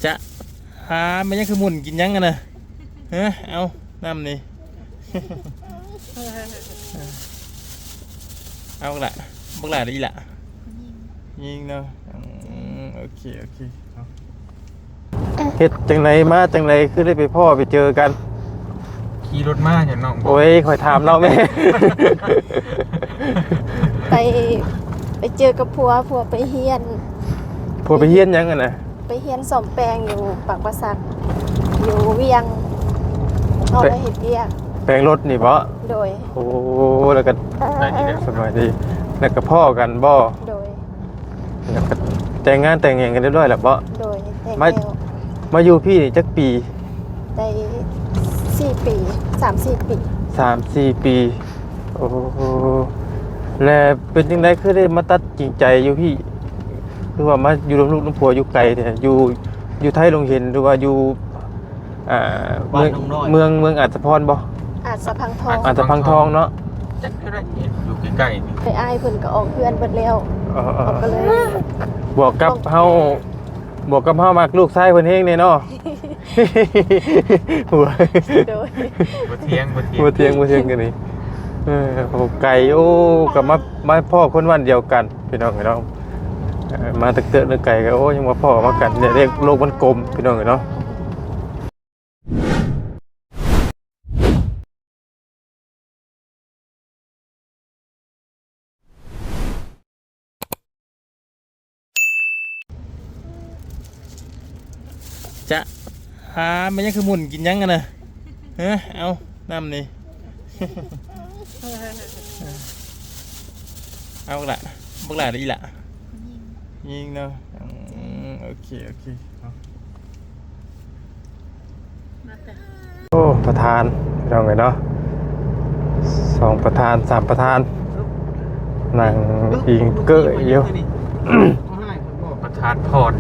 ຈະ ອ່າ ແມ່ນຫຍັງຄືໝຸ່ນ ກິນຫຍັງຫັ້ນນະ? ຮະ ເອົາ ນ້ຳນີ້ ເອົາບັກຫຼ້າ ບັກຫຼ້າເດີອີ່ຫຼ້າ ຍິງເນາະ. ອືມ ໂອເຄ ໂອເຄ ເຮັດຈັ່ງໃດມາຈັ່ງໃດ ຄືໄດ້ໄປພໍ້ໄປເຈີກັນ? ຂີ່ລົດມາຫຍັງນ້ອງ? ໂອ້ຍ ຂ້ອຍຖາມລາວແມ່. ໄປ ໄປເຈີກັບຜົວ ຜົວໄປຮຽນ. ຜົວໄປຮຽນຫຍັງຫັ້ນນະ? ໄປຮຽນສ້ອມແປງຢູ່ປາກປາສັກ ຢູ່ວຽງ. ເຮົາໄປເຮັດວຽກ ແປງລົດນີ້ບໍ? ໂດຍ. ໂອ້ ແລ້ວກໍ ສະບາຍດີ ແລ້ວກໍພໍ້ກັນບໍ? ໂດຍ. ແລ້ວກໍແຕ່ງງານແຕ່ງຫຍັງກັນຮຽບຮ້ອຍແລ້ວບໍ? ໂດຍ ແຕ່ງ ມາ ແລ້ວ ມາຢູ່ພີ້ນີ້ຈັກປີ? ໄດ້ສີ່ປີ ສາມສີ່ປີ. ສາມສີ່ປີ. ໂອ້ ແລ້ວເປັນຈັ່ງໃດຄືໄດ້ມາຕັດສິນໃຈຢູ່ພີ້? ຄືວ່າມາຢູ່ນຳລູກນຳຜົວຢູ່ໄກແທ້? ຢູ່ ຢູ່ໄທດົງເຫັນ ຫຼືວ່າຢູ່ ອ່າ ເມືອງ ເມືອງອາດສະພອນບໍ? ອາດສະພັງທອງ. ອາດສະພັງທອງເນາະ. ຈັກຢູ່ໃນ ຢູ່ໃກ້ໆນີ້. ອ້າຍເພິ່ນກໍອອກເຮືອນເບິດແລ້ວ. ເອີໆ ກໍເລີຍ ບວກກັບເຮົາ ບວກກັບເຮົາມັກລູກຊາຍເພິ່ນແຮງແດ່ເນາະ. ໂດຍ. ບໍ່ຖຽງ ບໍ່ຖຽງ ບໍ່ຖຽງ ບໍ່ຖຽງກັນນີ້. ເອີ ໂອ້ ໄກ ໂອ້ ກໍມາ ມາພໍ້ຄົນບ້ານດຽວກັນ ພີ່ນ້ອງເອີຍເນາະ. ເອີ ມາແຕ່ເຕີບແຕ່ໄກກໍ ໂອ້ ຍັງມາພໍ້ມາກັນ ເນຍ ເລກໂລກມັນກົມ ພີ່ນ້ອງເອີຍເນາະ. ຈະ ອ່າ ແມ່ນຫຍັງຄືໝຸ່ນ ກິນຫຍັງຫັ້ນນະ? ຮະ ເອົາ ນ້ຳນີ້ ເອົາບັກຫຼ້າ ບັກຫຼ້າເດີອີ່ຫຼ້າ ຍິງເນາະ. ອືມ ໂອເຄ ໂອເຄ ເອົາ ໂອ້ ປະທານ ພີ່ນ້ອງເອີຍເນາະ ສອງປະທານ ສາມປະທານ ນັ່ງອີງເກີ້ຍຢູ່. ປະທານພອນ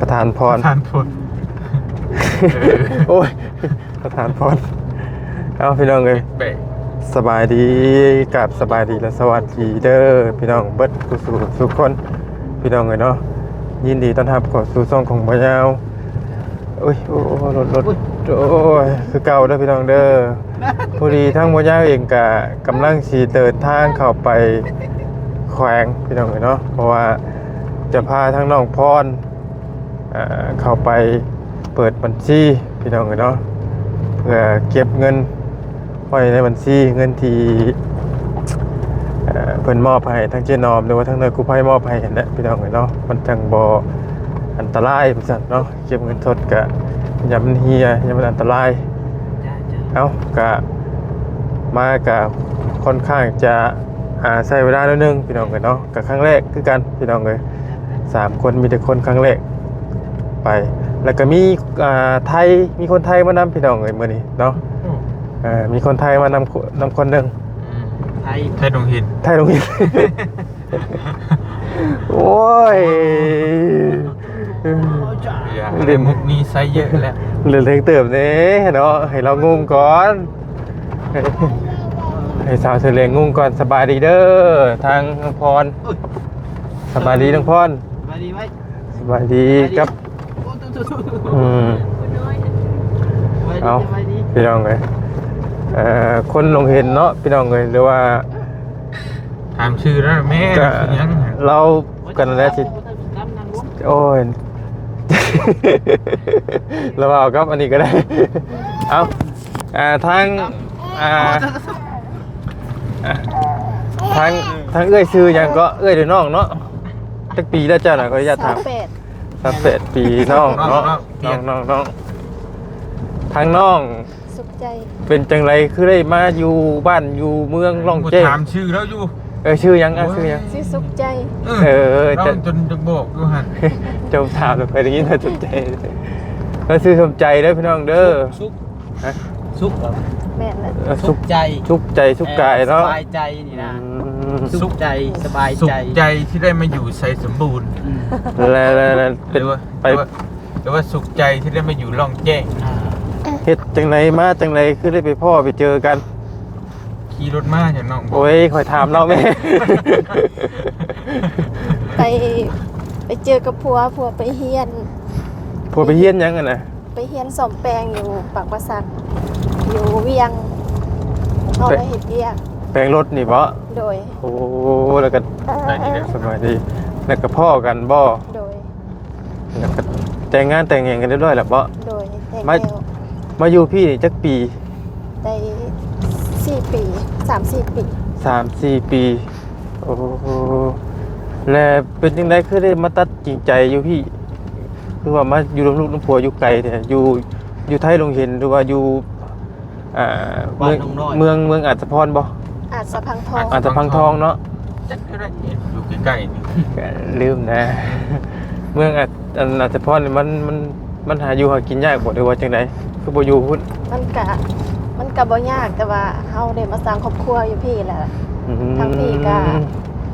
ປະທານພອນ ປະທານພອນ ເອີ ໂອ້ຍ ປະທານພອນ. ເອົາ ພີ່ນ້ອງເອີຍ ສະບາຍດີ ກາບສະບາຍດີ ແລະ ສະຫວັດດີເດີ ພີ່ນ້ອງເບິດສູ່ສູ່ຄົນ ພີ່ນ້ອງເອີຍເນາະ. ຍິນດີຕ້ອນຮັບເຂົ້າສູ່ຊ່ອງຂອງບ່າວຍາວ. ໂອ້ຍ ໂອ້ ລົດ ລົດ ໂອ້ຍ ຄືເກົ່າເດີພີ່ນ້ອງເດີ. ພໍດີທາງບ່າວຍາວເອງກະກຳລັງຊິເດີນທາງເຂົ້າໄປແຂວງ ພີ່ນ້ອງເອີຍເນາະ ເພາະວ່າຈະພາທາງນ້ອງພອນ ເຂົ້າໄປເປີດບັນຊີ ພີ່ນ້ອງເອີຍເນາະ ເພື່ອເກັບເງິນໄວ້ໃນບັນຊີ ເງິນທີ່ ເອີ ເພິ່ນມອບໃຫ້ທາງເຈນອມ ຫຼືວ່າທາງໜ່ວຍກູ້ໄພມອບໃຫ້ຫັ້ນແຫຼະ ພີ່ນ້ອງເອີຍເນາະ ມັນຈັ່ງບໍ່ອັນຕະລາຍວ່າຊັ້ນເນາະ. ເກັບເງິນສົດກະຢ້ານມັນເຫ່ຍ ຢ້ານມັນອັນຕະລາຍ. ເອົ້າ ກະມາກະຄ່ອນຂ້າງຈະ ອ່າ ໃຊ້ເວລາໜ້ອຍໜຶ່ງ ພີ່ນ້ອງເອີຍເນາະ ກະຄັ້ງແລກຄືກັນ ພີ່ນ້ອງເອີຍ. ສາມຄົນ ມີແຕ່ຄົນຄັ້ງແລກໄປ ແລ້ວກໍມີ ອ່າ ໄທ ມີຄົນໄທມານຳ ພີ່ນ້ອງເອີຍ ມື້ນີ້ເນາະ. ເອີ ມີຄົນໄທມານຳ ນຳຄົນໜຶ່ງ ອືມ ໄທ ໄທດົງຫີນ ໄທດົງຫີນ. ໂອ້ຍ ເຫຼັ້ນມຸກນີ້ໃຊ້ເຍອະແລ້ວ ເຫຼັ້ນແຮງເຕີບເດ້ເນາະ ໃຫ້ລາວງົງກ່ອນ ໃຫ້ສາວເສືອແດງງົງກ່ອນ. ສະບາຍດີເດີ ທາງນ້ອງພອນ ສະບາຍດີນ້ອງພອນ ສະບາຍດີໄວ້ ສະບາຍດີ ສະບາຍດີ ກັບ ອືມ ເອົາ ສະບາຍດີ ພີ່ນ້ອງເອີຍ ເອີ ຄົນດົງຫີນເນາະ ພີ່ນ້ອງເອີຍ ຫຼືວ່າ ຖາມຊື່ລະແມ່ ກະ ຊື່ຫຍັງ ລາວກັນແຫຼະຊິ ໂອ້ຍ ລະເວົ້າກັບອັນນີ້ກໍໄດ້ ເອົ້າ ອ່າ ທາງ ອ່າ ທາງ ທາງເອື້ອຍຊື່ຫຍັງເກາະ ເອື້ອຍຫຼືນ້ອງເນາະ? ຈັກປີແລ້ວເຈົ້ານະ ຂໍອະນຸຍາດຖາມ? ຊາວແປດ ຊາວແປດປີ ນ້ອງເນາະ ນ້ອງ ນ້ອງ ນ້ອງ ທາງນ້ອງ ສຸກໃຈ ເປັນຈັ່ງໃດຄືໄດ້ມາຢູ່ບ້ານຢູ່ເມືອງລ່ອງແຈ້ງ? ຖາມຊື່ລາວຢູ່ ເອີ ຊື່ຫຍັງ ຊື່ຫຍັງ? ຊື່ສຸກໃຈ ເອີ ເຈົ້າຈົນຈະບອກຢູ່ຫັ້ນ ເຈົ້າຖາມແລ້ວຂ້ອຍໄດ້ຍິນວ່າສຸກໃຈ ລາວຊື່ສົມໃຈເດີພີ່ນ້ອງເດີ ສຸກ ຮະ ສຸກ ສຸກເຫລໍ? ແມ່ນແຫຼະ ເອີ ສຸກໃຈ ສຸກໃຈ ສຸກກາຍເນາະ ສະບາຍໃຈນີ້ນະ ອືມ ສຸກໃຈ ສະບາຍໃຈ ສຸກໃຈທີ່ໄດ້ມາຢູ່ໄຊສົມບູນ ອືມ ແລ້ວ ແລ້ວ ແລ້ວເປັນ ຫຼືວ່າ ໄປ ຫຼືວ່າ ຫຼືວ່າສຸກໃຈທີ່ໄດ້ມາຢູ່ລ່ອງແຈ້ງ ອ່າ ເຮັດຈັ່ງໃດມາຈັ່ງໃດຄືໄດ້ໄປພໍ້ໄປເຈີກັນ? ຂີ່ລົດມາຫຍັງນ້ອງ? ໂອ້ຍ ຂ້ອຍຖາມລາວແມ່ ໄປ ໄປເຈີກັບຜົວ ຜົວໄປຮຽນ ຜົວໄປຮຽນຫຍັງຫັ້ນນະ? ໄປຮຽນສ້ອມແປງຢູ່ປາກປາສັກ ຢູ່ວຽງ ເຮົາໄປເຮັດວຽກ ແປງລົດນີ້ບໍ? ໂດຍ. ໂອ້ ແລ້ວກໍ ສະບາຍດີ ແລ້ວກໍພໍ້ກັນບໍ? ໂດຍ. ແລ້ວກໍແຕ່ງງານແຕ່ງຫຍັງກັນຮຽບຮ້ອຍແລ້ວບໍ? ໂດຍ ແຕ່ງ ມາ ແລ້ວ ມາຢູ່ພີ້ນີ້ຈັກປີ? ໄດ້ສີ່ປີ ສາມສີ່ປີ ສາມສີ່ປີ. ໂອ້ ແລ້ວເປັນຈັ່ງໃດຄືໄດ້ມາຕັດສິນໃຈຢູ່ພີ້? ຄືວ່າມາຢູ່ນຳລູກນຳຜົວຢູ່ໄກແທ້ ຢູ່ ຢູ່ໄທດົງເຫັນ ຫຼືວ່າຢູ່ ອ່າ ເມືອງ ເມືອງອາດສະພອນບໍ? ອາດສະພັງທອງ ອາດສະພັງທອງເນາະ. ຈັກຢູ່ໃນ ຢູ່ໃກ້ໆ ລືມນະ. ເມືອງອາດ ອັນ ອາດສະພອນນີ້ມັນ ມັນ ມັນຫາຢູ່ຫາກິນຍາກບໍ່ ຫຼືວ່າຈັ່ງໃດ? ຄືບໍ່ຢູ່ພຸ້ນ? ມັນກະ ມັນກະບໍ່ຍາກ ແຕ່ວ່າເຮົາໄດ້ມາສ້າງຄອບຄົວຢູ່ພີ້ແຫຼະ. ອືມ ທາງພີ້ກະ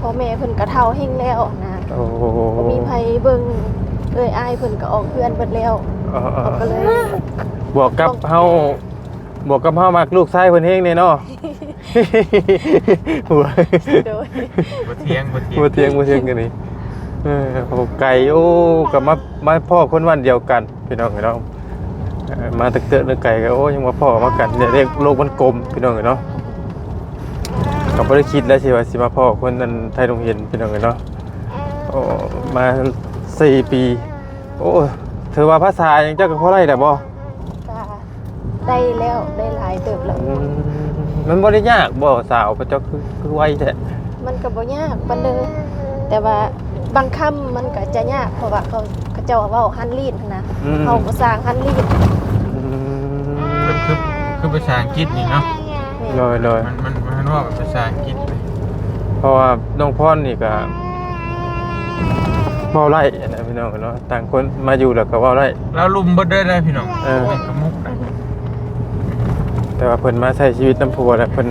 ພໍ່ແມ່ເພິ່ນກະເຖົ້າແຮງແລ້ວນະ. ໂອ້ ບໍ່ມີໃຜເບິ່ງ ເອື້ອຍອ້າຍເພິ່ນກະອອກເຮືອນເບິດແລ້ວ. ເອີໆ ເຮົາກະເລີຍ ບວກກັບເຮົາ ບວກກັບເຮົາມັກລູກຊາຍເພິ່ນແຮງແດ່ເນາະ. ໂດຍ ບໍ່ຖຽງ ບໍ່ຖຽງ ບໍ່ຖຽງ ບໍ່ຖຽງກັນນີ້. ເອີ ໂອ້ ໄກ ໂອ້ ກໍມາ ມາພໍ້ຄົນບ້ານດຽວກັນ ພີ່ນ້ອງເອີຍເນາະ. ເອີ ມາແຕ່ເຕີກແຕ່ໄກກໍ ໂອ້ ຍັງມາພໍ້ມາກັນ ເອີ ເດ້ ໂລກມັນກົມ ພີ່ນ້ອງເອີຍເນາະ. ກໍບໍ່ໄດ້ຄິດແລ້ວຊິວ່າຊິມາພໍ້ຄົນອັນໄທດົງເຫັນ ພີ່ນ້ອງເອີຍເນາະ. ໂອ້ ມາສີ່ປີ ໂອ້ ຖືວ່າພາສາຫຍັງເຈົ້າກໍພໍໄດ້ແລ້ວບໍ່? ກໍ ໄດ້ແລ້ວ ໄດ້ຫຼາຍເຕີບແລ້ວ. ອືມ ມັນບໍ່ໄດ້ຍາກບໍ່ສາວ ເຈົ້າຄື ຄືໄວແທ້? ມັນກໍບໍ່ຍາກປານໃດ ແຕ່ວ່າບາງຄຳມັນກໍຈະຍາກ ເພາະວ່າເຂົາ ເຂົາເຈົ້າເວົ້າຮັນລີດຫັ້ນນະ. ອືມ ເຮົາກໍສ້າງຮັນລີດ. ອືມ ແບບຄື ຄືພາສາອັງກິດນີ້ເນາະ. ແມ່ນ ໂດຍໆ ມັນ ມັນ ມັນເວົ້າເປັນພາສາອັງກິດ ເພາະວ່ານ້ອງພອນນີ້ກໍເວົ້າໄດ້ນະ ພີ່ນ້ອງເນາະ. ຕ່າງຄົນມາຢູ່ແລ້ວກໍເວົ້າໄດ້ ລາວລຸ່ມເບິດເລີຍນະ ພີ່ນ້ອງ. ເອີ ແມ່ນກະມຸກນະ ແຕ່ວ່າເພິ່ນມາໃຊ້ຊີວິດນຳຜົວແລ້ວ ເພິ່ນ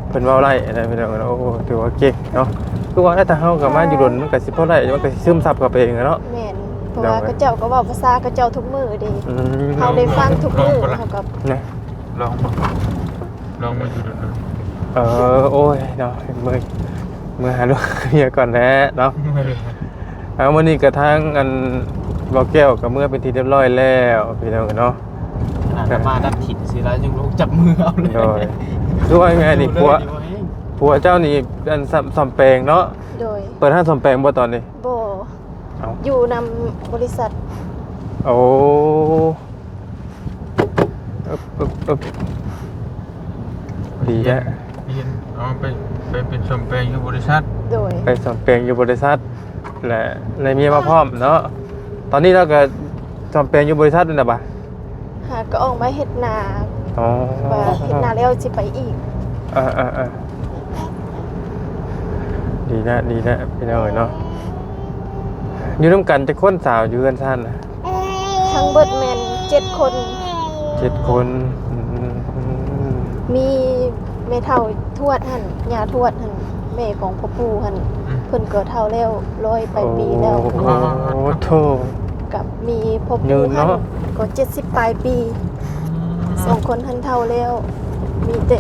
ເພິ່ນເວົ້າໄດ້ນະ ພີ່ນ້ອງເນາະ. ໂອ້ ຖືວ່າເກັ່ງເນາະ. ຄືວ່າແລ້ວ ຖ້າເຮົາກໍມາຢູ່ດົນ ມັນກໍຊິພໍໄດ້ ມັນກໍຊິຊຶມຊັບເຂົ້າໄປເອງເນາະ. ແມ່ນ ເພາະວ່າເຂົາເຈົ້າກໍເວົ້າພາສາເຂົາເຈົ້າທຸກມື້ເດ. ອືມ ເຮົາໄດ້ຟັງທຸກມື້ ເຮົາກໍ ລອງເບິ່ງ ລອງມາຢູ່ດົນໆ. ເອີ ໂອ້ຍເນາະ ເມື່ອຍ ເມື່ອຫາລູກເມຍກ່ອນແຫຼະເນາະ. ເອົາ ມື້ນີ້ກະທາງອັນ ບໍ່ແກ້ວກະເມືອເປັນທີ່ຮຽບຮ້ອຍແລ້ວ ພີ່ນ້ອງເນາະ. ອາດຈະມາດັບຖິ່ນຊິລະ ຈັ່ງລູກຈັບມືເອົາເລີຍ. ໂດຍ ຄືວ່າງ່າຍນີ້ ຜົວ ຜົວເຈົ້ານີ້ອັນ ສ້ອມ ສ້ອມແປງເນາະ. ໂດຍ ເປີດຮ້ານສ້ອມແປງບໍ່ຕອນນີ້? ບໍ່ ເອົ້າ ຢູ່ນຳບໍລິສັດ. ໂອ້ ອຶບ ອຶບ ອຶບ ດີແທ້. ຮຽນ ຮຽນ ອໍ ໄປ ໄປເປັນສ້ອມແປງຢູ່ບໍລິສັດ. ໂດຍ ໄປສ້ອມແປງຢູ່ບໍລິສັດ ແລະ ໄດ້ເມຍມາພ້ອມເນາະ. ຕອນນີ້ລາວກໍສ້ອມແປງຢູ່ບໍລິສັດນັ້ນນະບາດ? ຫາກໍອອກມາເຮັດນາ. ອໍ ວ່າເຮັດນາແລ້ວຊິໄປອີກ. ເອີໆໆ ດີແລ້ວ ດີແລ້ວ ພີ່ນ້ອງເອີຍເນາະ. ຢູ່ນຳກັນຈັກຄົນສາວ ຢູ່ເຮືອນຊານນະ? ທັງເບິດແມ່ນເຈັດຄົນ. ເຈັດຄົນ. ອືມ ມີແມ່ເຖົ້າທວດຫັ້ນ ຍ່າທວດຫັ້ນ ແມ່ຂອງພໍ່ປູ່ຫັ້ນ. ອືມ ເພິ່ນກໍເຖົ້າແລ້ວ ຮ້ອຍປາຍປີແລ້ວ. ໂອ້ ໂອ້ໂຫ ກັບມີພໍ່ປູ່ຫັ້ນ ເນາະ ກໍເຈັດສິບປາຍປີ. ອືມ ສອງຄົນຫັ້ນເຖົ້າແລ້ວ ມີແຕ່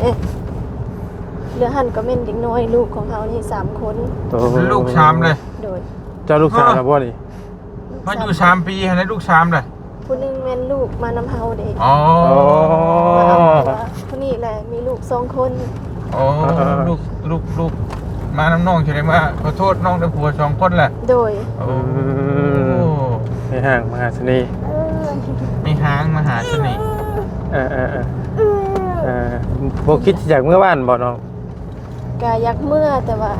ເຫຼືອຫັ້ນກໍແມ່ນເດັກນ້ອຍ ລູກຂອງເຮົານີ້ສາມຄົນ. ໂອ້ ລູກສາມເລີຍ. ໂດຍ ເຈົ້າລູກສາມແລ້ວບໍ່ນີ້? ມາຢູ່ສາມປີຫັ້ນແຫຼະ ລູກສາມລະ. ຜູ້ໜຶ່ງແມ່ນລູກມານຳເຮົາເດ້. ອໍ ມາເອົາຜົວຜູ້ນີ້ແຫຼະ ມີລູກສອງຄົນ. ອໍ ເອີໆໆ ລູກ ລູກ ລູກມານຳນ້ອງ ສະແດງວ່າ ຂໍໂທດ ນ້ອງໄດ້ຜົວສອງຄົນລະ. ໂດຍ ໂອ້ ອືມ ແມ່ຮ້າງມະຫາສະເໜ່. ແມ່ຮ້າງມະຫາສະເໜ່. ເອີໆໆ ບໍ່ຄິດຊິຢາກເມືອບ້ານບໍ່ນ້ອງ? ກະຢາກເມືອ ແຕ່ວ່າ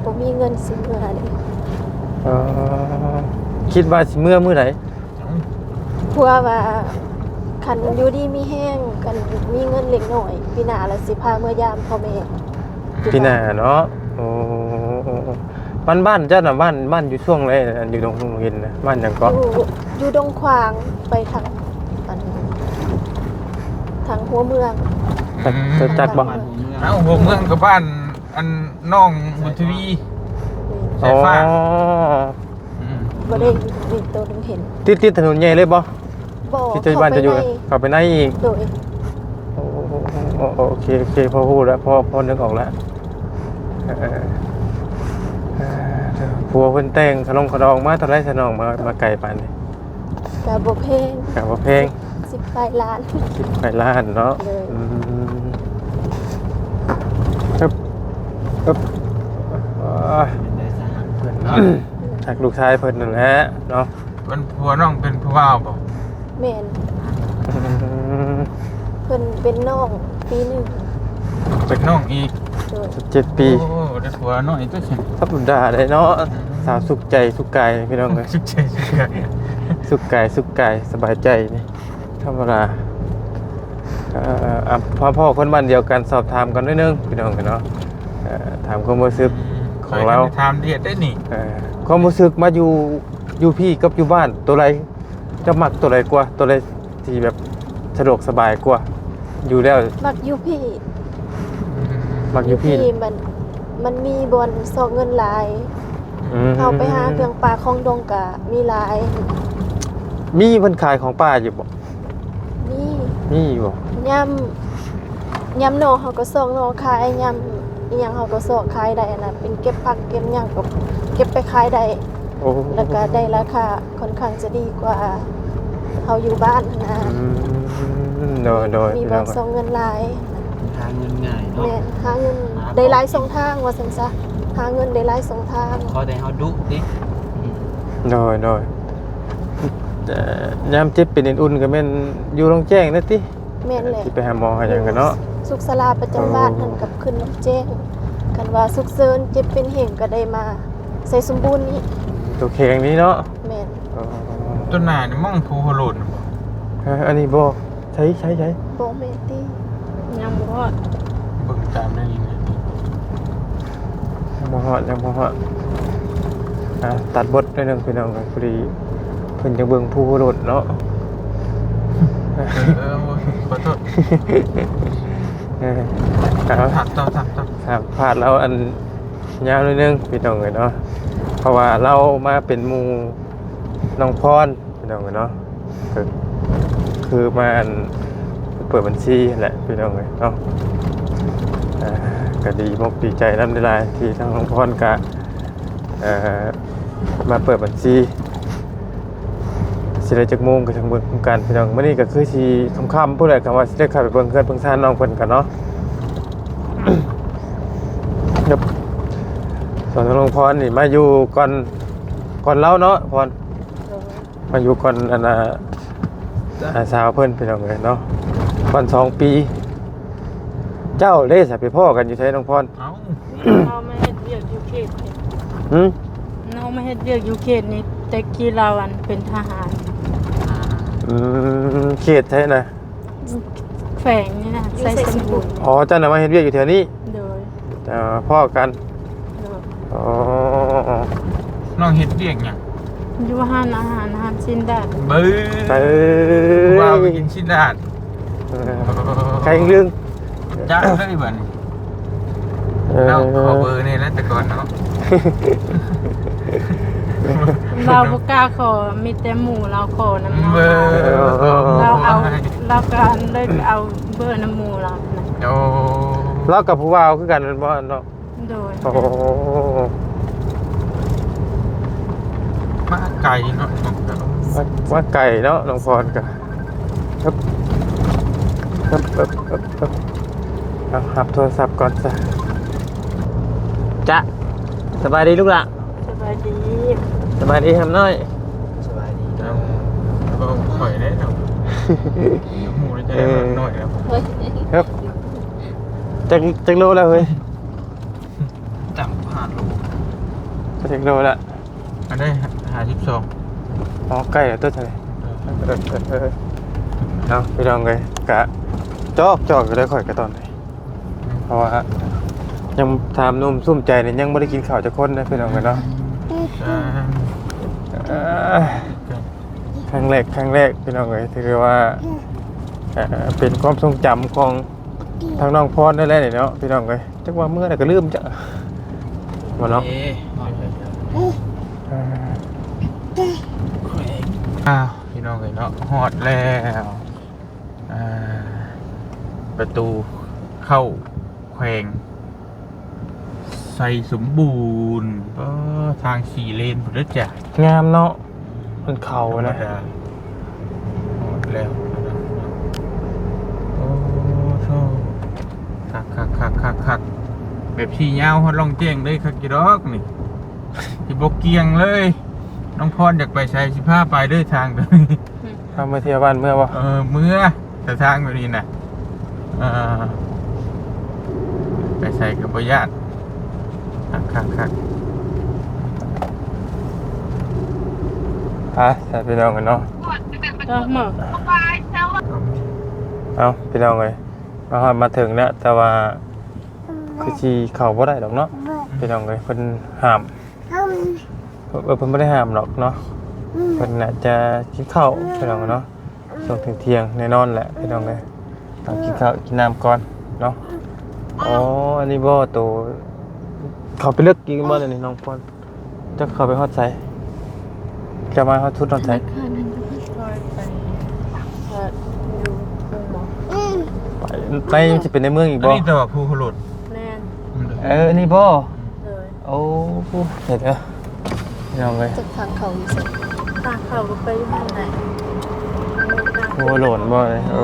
ບໍ່ມີເງິນຊິເມືອເດ້. ເອີ ຄິດວ່າຊິເມືອມື້ໃດ? ເພາະວ່າຄັນຢູ່ດີມີແຮງ ຄັນມີເງິນເລັກນ້ອຍ ປີໜ້າລະຊິພາເມືອຢາມພໍ່ແມ່. ປີໜ້າເນາະ. ໂອ້ ບ້ານ ບ້ານເຈົ້ານະ ບ້ານ ບ້ານຢູ່ຊ່ວງໃດ ອັນຢູ່ດົງເຫັນນະ ບ້ານຫຍັງເກາະ? ຢູ່ ຢູ່ດົງຂວາງ ໄປທາງ ອັນ ທາງຫົວເມືອງ. ອືມ ຈະຈັກບໍ່? ເອົ້າ ຫົວເມືອງກໍບ້ານ ອັນ ນ້ອງບຸນທະວີ ສາຍຟ້າ. ອໍ ອືມ ບໍ່ໄດ້ຢູ່ໃນໂຕດົງເຫັນ. ຕິດ ຕິດຖະໜົນໃຫຍ່ເລີຍບໍ່? ບໍ່ ທີ່ເຈົ້າບ້ານເຈົ້າຢູ່ ເຂົ້າໄປໃນ ເຂົ້າໄປໃນອີກ. ໂດຍ ໂອ້ ໂອເຄ ໂອເຄ ພໍຮູ້ແລ້ວ ພໍ ພໍນຶກອອກແລ້ວ. ເອີ ເອີ ຜົວເພິ່ນແຕ່ງຂະໜົງຂະດອງມາເທົ່າໃດຊະນ້ອງ ມາ ມາໄກປານນີ້? ກະບໍ່ແພງ ກະບໍ່ແພງ ສິບປາຍລ້ານ ສິບປາຍລ້ານເນາະ. ໂດຍ ອືມ ເອີບ ເອີບ ເປັນໄດ້ສະຫາກເພິ່ນເນາະ ຮັກລູກຊາຍເພິ່ນນັ້ນແຫຼະເນາະ. ເປັນຜົວນ້ອງເປັນຜູ້ບ່າວບໍ່? ແມ່ນ ອືມ ເພິ່ນເປັນນ້ອງປີໜຶ່ງ ເປັນນ້ອງອີກ. ໂດຍ ສິບເຈັດປີ. ໂອ້ ໄດ້ຜົວນ້ອຍຕົວະຊັ້ນ ທຳມະດາເດ້ເນາະ. ອືມ ສາວສຸກໃຈສຸກກາຍພີ່ນ້ອງເອີຍ ສຸກໃຈສຸກກາຍ ສຸກກາຍສຸກກາຍ ສະບາຍໃຈນີ້ ທຳມະດາ. ເອີ ອ່ະ ພໍ້ຄົນບ້ານດຽວກັນ ສອບຖາມກັນໜ້ອຍໜຶ່ງພີ່ນ້ອງເອີຍເນາະ. ເອີ ຖາມຄວາມຮູ້ສຶກ ອືມ ຂອງລາວ ຂ້ອຍກໍຖາມລະອຽດໄດ້ນີ້. ເອີ ຄວາມຮູ້ສຶກມາຢູ່ ຢູ່ພີ້ກັບຢູ່ບ້ານ ໂຕໃດ ເຈົ້າມັກໂຕໃດກວ່າ? ໂຕໃດທີ່ແບບສະດວກສະບາຍກວ່າ? ຢູ່ແລ້ວ ມັກຢູ່ພີ້ ອືມ ມັກຢູ່ພີ້ ຢູ່ພີ້ມັນ ມັນມີບ່ອນຊອກເງິນຫຼາຍ. ອືມ ເຮົາໄປຫາເຄື່ອງປ່າຂອງດົງກະມີຫຼາຍ. ມີເພິ່ນຂາຍຂອງປ່າຢູ່ບໍ່? ມີ ມີຢູ່ບໍ່? ຍາມ ຍາມໜໍ່ເຮົາກໍຊອກໜໍ່ຂາຍ ຍາມອີ່ຫຍັງເຮົາກໍຊອກຂາຍໄດ້. ອັນນັ້ນເປັນເກັບຜັກເກັບຫຍັງກໍເກັບໄປຂາຍໄດ້. ໂອ້ ແລ້ວກໍໄດ້ລາຄາຄ່ອນຂ້າງຈະດີກວ່າເຮົາຢູ່ບ້ານຫັ້ນນະ. ອືມ ໂດຍໆ ມີບ່ອນຊອກເງິນຫຼາຍ ຫາເງິນງ່າຍເນາະ. ແມ່ນ ຫາເງິນ ຫາ ໄດ້ຫຼາຍຊ່ອງທາງວ່າຊັ້ນຊະ ຫາເງິນໄດ້ຫຼາຍຊ່ອງທາງ. ຂໍແຕ່ເຮົາດຸຕິ. ອືມ ໂດຍໆ ເອີ ຍາມເຈັບເປັນເອັນອຸ່ນກໍແມ່ນຢູ່ໂລງແຈ້ງນັ້ນຕິ? ແມ່ນແຫຼະ ຊິໄປຫາໝໍຫາຫຍັງກັນເນາະ. ສຸກສາລາປະຈຳບ້ານຫັ້ນກັບຂຶ້ນນ້ຳແຈ້ງ. ຄັນວ່າສຸກເສີນເຈັບເປັນແຮງກໍໄດ້ມາໄຊສົມບູນນີ້ ໂຕແຂງນີ້ເນາະ. ແມ່ນ ອໍ ຕົ້ນໜ້ານີ້ມັນພູຫົວໂລ້ນບໍ່? ຮະ ອັນນີ້ບໍ່ ໃສໆໆ ບໍ່ແມ່ນຕິ? ຍັງບໍ່ຮອດ ເບິ່ງຕາມໃນນີ້ ຍັງບໍ່ຮອດ ຍັງບໍ່ຮອດ. ອ່າ ຕັດບົດໜ້ອຍໜຶ່ງພີ່ນ້ອງເອີຍ ພໍດີເພິ່ນຈະເບິ່ງພູໂລດເນາະ. ເອີ ເອີ ຂໍໂທດ ເອີ ເອົາ ຖາມຕໍ່ ຖາມຕໍ່ ສຳພາດລາວອັນຍາວໜ້ອຍໜຶ່ງພີ່ນ້ອງເອີຍເນາະ ເພາະວ່າລາວມາເປັນໝູ່ນ້ອງພອນ ພີ່ນ້ອງເອີຍເນາະ. ກໍຄືມາອັນເປີດບັນຊີຫັ້ນແຫຼະພີ່ນ້ອງເອີຍເນາະ. ອ່າ ກໍດີອົກດີໃຈນຳຫຼາຍໆ ທີ່ທາງນ້ອງພອນກະ ເອີ ມາເປີດບັນຊີ. ຊິໄດ້ຈັກໂມງກໍຈັ່ງເບິ່ງນຳກັນພີ່ນ້ອງ. ມື້ນີ້ກໍຄືຊິຄ່ຳໆ ພຸ້ນແຫຼະ ຄຳວ່າຊິໄດ້ເຂົ້າໄປເບິ່ງເຮືອນເບິ່ງຊານນ້ອງເພິ່ນກັນເນາະ. ສ່ວນນ້ອງພອນນີ້ມາຢູ່ກ່ອນ ກ່ອນລາວເນາະ ພອນ. ມາຢູ່ກ່ອນອັນນ່າ ອ່າ ສາວເພິ່ນພີ່ນ້ອງເອີຍເນາະ ກ່ອນສອງປີ. ເຈົ້າເດ້ສະ ໄປພໍ້ກັນຢູ່ໃສນ້ອງພອນ? ເອົ້າ ເຮົາມາເຮັດວຽກຢູ່ເຂດນີ້. ຫື? ເຮົາມາເຮັດວຽກຢູ່ເຂດນີ້ ແຕ່ກີ້ລາວອັນເປັນທະຫານ. ອືມ ເຂດໃສນະ? ແຂວງນີ້ນະ ຢູ່ໄຊສົມບູນ. ໄຊສົມບູນ. ອໍ ເຈົ້ານະມາເຮັດວຽກຢູ່ແຖວນີ້? ໂດຍ. ເອີ ພໍ້ກັນ. ໂດຍ. ອໍ ນ້ອງເຮັດວຽກຫຍັງ? ຢູ່ຮ້ານອາຫານ ຮ້ານຊີ້ນດາດ. ເບິ່ງ ເອີ ວ່າໄປກິນຊີ້ນດາດ. ເອີ ໄຂ່ລຶ້ງ ຈັກເລີຍບັດນີ້. ເອີ ລາວຂໍເບີແດ່ແຫຼະແຕ່ກ່ອນເນາະ. ລາວບໍ່ກ້າຂໍ ມີແຕ່ໝູ່ລາວຂໍນຳເນາະ. ເບີ ລາວເອົາ ລາວກໍເລີຍເອົາເບີນຳໝູ່ລາວນະ. ໂອ້ ລາວກັບຜູ້ບ່າວຄືກັນແມ່ນບໍ່ເນາະ? ໂດຍ. ໂອ້ ມາໄກເນາະ ມາ ມາໄກເນາະ ນ້ອງພອນກະ. ເອີບ ເອີບ ເອີບ ເອີບ ເອີບ ເອົາ ຮັບໂທລະສັບກ່ອນຊະ. ຈະ ສະບາຍດີລູກຫຼ້າ. ສະບາຍດີ ສະບາຍດີຄຳນ້ອຍ. ສະບາຍດີເດີ. ເວົ້າຂ້ອຍເດ້ເນາະ ໝູ່ຈະໄດ້ ເອີ ມາໜ້ອຍແລ້ວ. ເອີ ຈັກ ຈັກໂລແລ້ວເຮີ້ຍ? ຈຳຫ້າໂລ. ຈັກໂລລະ? ອັນໃດ ຫ້າສິບສອງ. ອໍ ໃກ້ແລ້ວຕົວະ. ເອີ ເອີ ເອີ ເອີ ເອົາ ພີ່ນ້ອງເອີຍ ກະຈອກໆ ຢູ່ເດີ ຂ້ອຍກະຕອນນີ້ ເພາະວ່າຍັງ ຖາມໜຸ່ມສຸມໃຈນີ້ ຍັງບໍ່ໄດ້ກິນເຂົ້າຈັກຄົນເດີ ພີ່ນ້ອງເອີຍເນາະ. ອ່າ ເອີ ຄັ້ງແລກ ຄັ້ງແລກ ພີ່ນ້ອງເອີຍ ຖືວ່າ ເອີ ເປັນຄວາມຊົງຈຳຂອງ ທາງນ້ອງພອນນັ້ນແຫຼະນີ້ເນາະ ພີ່ນ້ອງເອີຍ. ຈັກວ່າເມື່ອໃດກໍລືມຈັກ ບໍ່ເນາະ. ເອີ ຮອດແລ້ວ ອ່າ ພີ່ນ້ອງເອີຍເນາະ ຮອດແລ້ວ ອ່າ ປະຕູເຂົ້າແຂວງໄຊສົມບູນ. ເອີ ທາງສີ່ເລນພຸ້ນເດີຈ້າ. ງາມເນາະ ມັນເຂົ້ານະ ທຳມະດາ. ແລ້ວ ໂອ້ໂທ້ ຄັກໆໆໆໆ ແບບຂີ່ຍາວຮອດລ່ອງແຈ້ງເລີຍ ຄັກຢູ່ດອກນີ້ ຊິບໍ່ກ່ຽງເລີຍ. ນ້ອງພອນຢາກໄປໃສ ຊິພາໄປເດີ ທາງໂຕນີ້. ເຮົາມາທ່ຽວບ້ານເມືອງບໍ່? ເອີ ເມືອ ແຕ່ທາງແບບນີ້ນະ ເອີ ໄປໃສກໍບໍ່ຢ້ານ. ຄັກໆໆ ໄປ ໃສ່ພີ່ນ້ອງກັນເນາະ. ເອີ ມາ ເອົາ ພີ່ນ້ອງເອີຍ ມາຮອດມາເຖິງແລ້ວ ແຕ່ວ່າຄືຊິເຂົ້າບໍ່ໄດ້ດອກເນາະ ພີ່ນ້ອງເອີຍ ເພິ່ນຫ້າມ ເອີ ເພິ່ນບໍ່ໄດ້ຫ້າມດອກເນາະ ເພິ່ນໜ້າຈະກິນເຂົ້າ ພີ່ນ້ອງເນາະ. ຊ່ວງທ່ຽງໆ ແນ່ນອນແຫຼະ ພີ່ນ້ອງເອີຍ ຕ້ອງກິນເຂົ້າກິນນ້ຳກ່ອນເນາະ. ອໍ ອັນນີ້ບໍ່ ໂຕເຂົ້າໄປເລິກອີກບໍ່ນີ້ ນ້ອງພອນ? ຈັກເຂົ້າໄປຮອດໃສ? ຈະມາຮອດສຸດຮອດໃສ? ທະນາຄານນັ້ນ ໄປຢູ່ເມືອງບໍ່? ໄປ ໄປມັນຊິເປັນໃນເມືອງອີກບໍ່? ອັນນີ້ແຕ່ວ່າພູໂຫລົດ ແມ່ນ ເອີ ອັນນີ້ບໍ່? ໂອ້ ເຫັນເອີ ພີ່ນ້ອງເອີຍ ຈັກທາງເຂົ້າຢູ່ໃສ? ທາງເຂົ້າກໍໄປຢູ່ຫັ້ນແຫຼະ. ໂອ້ ໂຫຼນບໍ່ເລີຍ? ໂອ້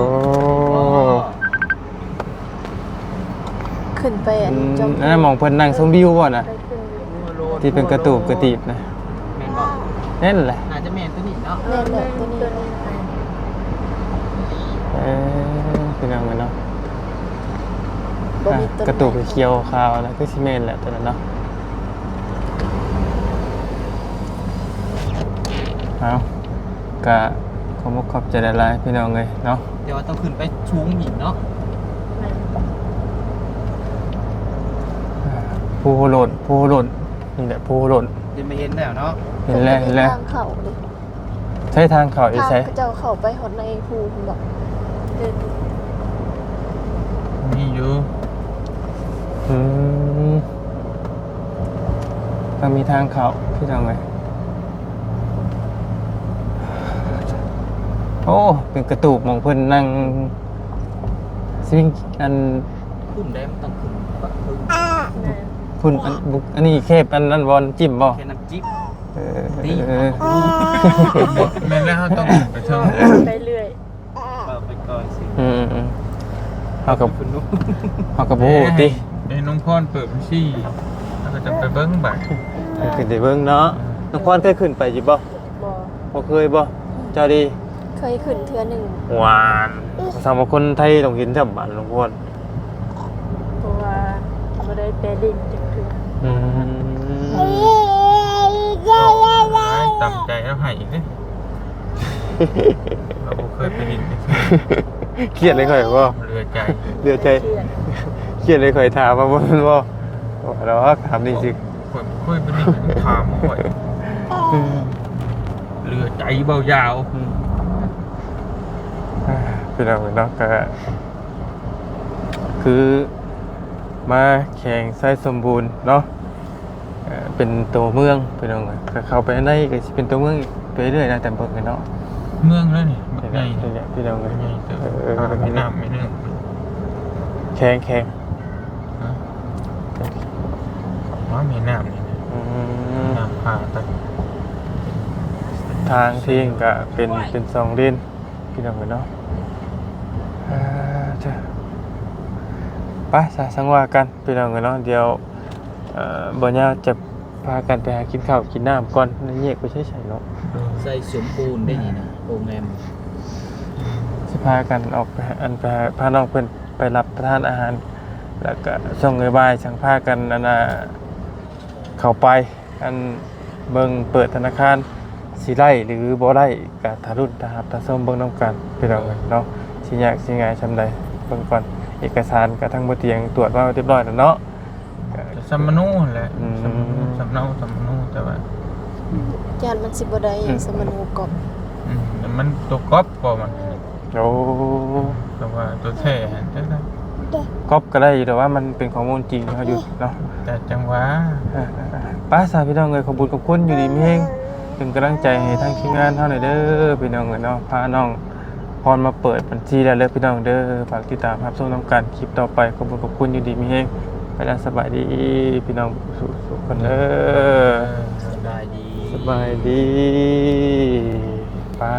ຂຶ້ນໄປອັນ ອືມ ຈົມ ອັນນັ້ນໝ່ອງເພິ່ນນັ່ງຊົມວິວບໍ່ນະ? ໄປຂຶ້ນ ທີ່ເປັນກະຕູບກະຕີບນະ ແມ່ນບໍ່? ແມ່ນແຫຼະ ໜ້າຈະແມ່ນໂຕນີ້ເນາະ. ແມ່ນແຫຼະ ໂຕນີ້ ເອີ ພີ່ນ້ອງເອີຍເນາະ ບໍ່ມີຕົ້ນໄມ້ ກະຕູບຂຽວຂາວນະ ຄືຊິແມ່ນແຫຼະໂຕນັ້ນເນາະ. ເອົາ ກະຂອບອົກຂອບໃຈຫຼາຍໆ ພີ່ນ້ອງເອີຍເນາະ ແຕ່ວ່າຕ້ອງຂຶ້ນໄປສູງອີກເນາະ. ແມ່ນ ພູໂຫໂລນ ພູໂຫໂລນ ນີ້ແຫຼະ ພູໂຫໂລນ ເຫັນ ມາເຫັນແລ້ວເນາະ. ເຫັນແລ້ວ ເຫັນແລ້ວ ທາງເຂົ້າເດ້ ໃຊ້ທາງເຂົ້າຢູ່ໃສ? ທາງເຂົາເຈົ້າເຂົ້າໄປຮອດໃນພູພຸ້ນບໍ? ມີຢູ່ ອືມ ຕ້ອງມີທາງເຂົ້າ ພີ່ນ້ອງເອີຍ. ໂອ້ ເປັນກະຕູບໝ່ອງເພິ່ນນັ່ງສະວິງ ອັນ ຂຶ້ນໄດ້ ມັນຕ້ອງຂຶ້ນປະເທິງ ແມ່ນ ພຸ້ນ ອັນ ບຸ ອັນນີ້ແຄບ ອັນນັ້ນບໍ່ ນ້ຳຈິ້ມບໍ່? ແຄບນ້ຳຈິ້ມ ເອີ ແມ່ນແລ້ວ ເຮົາຕ້ອງໄປເທິງ ໄປເລື້ອຍ ເວົ້າໄປກ່ອນຊິ ອືມໆ ເຮົາກໍ ເຮົາກໍບໍ່ຮູ້ຕິ ໃຫ້ນ້ອງພອນເປີດບັນຊີ ເຮົາກໍຈະໄປເບິ່ງບາດ ຂຶ້ນໄປເບິ່ງເນາະ. ນ້ອງພອນເຄີຍຂຶ້ນໄປຢູ່ບໍ່? ບໍ່ ບໍ່ເຄີຍບໍ່? ເຈົ້າເດ? ເຄີຍຂຶ້ນເທື່ອໜຶ່ງ. ຫວານ ສຳລັບຄົນໄທຕ້ອງເຫັນຊ້ຳ ບ້ານຫຼວງພອນ ເພາະວ່າບໍ່ໄດ້ໄປຫຼິ້ນຈັກເທື່ອ. ອືມ ຕາມໃຈລາວໃຫ້ອີກເດ້ ລາວບໍ່ເຄີຍໄປຫຼິ້ນຈັກເທື່ອ. ຄຽດເລີຍຂ້ອຍບໍ່? ເຫຼືອໃຈ ເຫຼືອໃຈ ຄຽດເລີຍຂ້ອຍຖາມວ່າບໍ່ແມ່ນບໍ່? ບໍ່ດອກ ຖາມນີ້ຊິ ຂ້ອຍບໍ່ເຄີຍໄປຫຼິ້ນ ຖາມຂ້ອຍ ເຫຼືອໃຈເວົ້າຍາວ. ອືມ ອ່າ ພີ່ນ້ອງເນາະ ກະຄືມາແຂວງໄຊສົມບູນເນາະ ເອີ ເປັນຕົວເມືອງ ພີ່ນ້ອງເອີຍ ກະເຂົ້າໄປໃນໃນກະຊິເປັນຕົວເມືອງອີກໄປເລື້ອຍນະ ແຕ່ເບິ່ງເນາະ ເມືອງແລ້ວນີ້ ບັກໃຫຍ່ ນີ້ແຫຼະ ພີ່ນ້ອງເອີຍ ໃຫຍ່ເຕີບ ເອີ ແມ່ນ້ຳ ແມ່ນ້ຳ ແຂວງ ແຂວງ ຮະ? ອໍ ແມ່ນ້ຳນີ້ນະ ອືມ ນ້ຳພາໄປ ທາງທີ່ກະເປັນ ເປັນສອງເລນ ພີ່ນ້ອງເອີຍເນາະ. ເອີ ເຈົ້າ ໄປຊະ ຈັ່ງວ່າກັນ ພີ່ນ້ອງເອີຍເນາະ ດຽວ ເອີ ບໍ່ຍາວຈະພາກັນໄປຫາກິນເຂົ້າກິນນ້ຳກ່ອນ ແຍກໄປໃສໆເນາະ. ໄຊສົມບູນໄດ໋ນີ້ນະ ໂຮງແຮມ ຊິພາກັນອອກໄປ ອັນ ໄປຫາ ພານ້ອງເພິ່ນໄປຮັບປະທານອາຫານ ແລ້ວກະຊ່ວງບ່າຍໆ ຈັ່ງພາກັນ ອັນນ່າ ເຂົ້າໄປ ອັນ ເບິ່ງເປີດທະນາຄານ ຊິໄດ້ຫຼືບໍ່ໄດ້ ກະຖ້າລຸ້ນ ຖ້າຮັບ ຖ້າຊົມເບິ່ງນຳກັນ ພີ່ນ້ອງເອີຍເນາະ ຊິຍາກຊິງ່າຍສ່ຳໃດ ເບິ່ງກ່ອນ. ເອກະສານກະທາງບໍ່ຕຽງຕວດມາຮຽບຮ້ອຍແລ້ວເນາະ ກະ ກະສຳມະໂນຫັ້ນແຫຼະ ອືມ ສຳມະໂນ ສຳເນົາ ສຳມະໂນ ແຕ່ວ່າ ຢ້ານມັນຊິບໍ່ໄດ້ ອືມ ສຳມະໂນກອບ ອືມ ແຕ່ມັນຕົວກອບກໍມັນ ໂອ້ ແຕ່ວ່າຕົວແທ້ຫັ້ນ ກອບກໍໄດ້ຢູ່ ແຕ່ວ່າມັນເປັນຂໍ້ມູນຈິງເຮົາຢູ່ເນາະ ແຕ່ຈັ່ງວ່າ ເອີ ໄປຊະ ພີ່ນ້ອງເອີຍ ຂອບຄຸນຂອບຄຸນ ຢູ່ດີມີແຮງ ເປັນກຳລັງໃຈໃຫ້ທາງທີມງານເຮົາແດ່ເດີ ພີ່ນ້ອງເອີຍເນາະ ພານ້ອງພອນມາເປີດບັນຊີແລ້ວເດີ ພີ່ນ້ອງເດີ ຝາກຕິດຕາມຮັບຊົມນຳກັນຄລິບຕໍ່ໄປ ຂອບຄຸນຂອບຄຸນ ຢູ່ດີມີແຮງ ໄປແລ້ວ ສະບາຍດີ ພີ່ນ້ອງທຸກໆຄົນເດີ ເອີ ສະບາຍດີ ສະບາຍດີ ປ້າ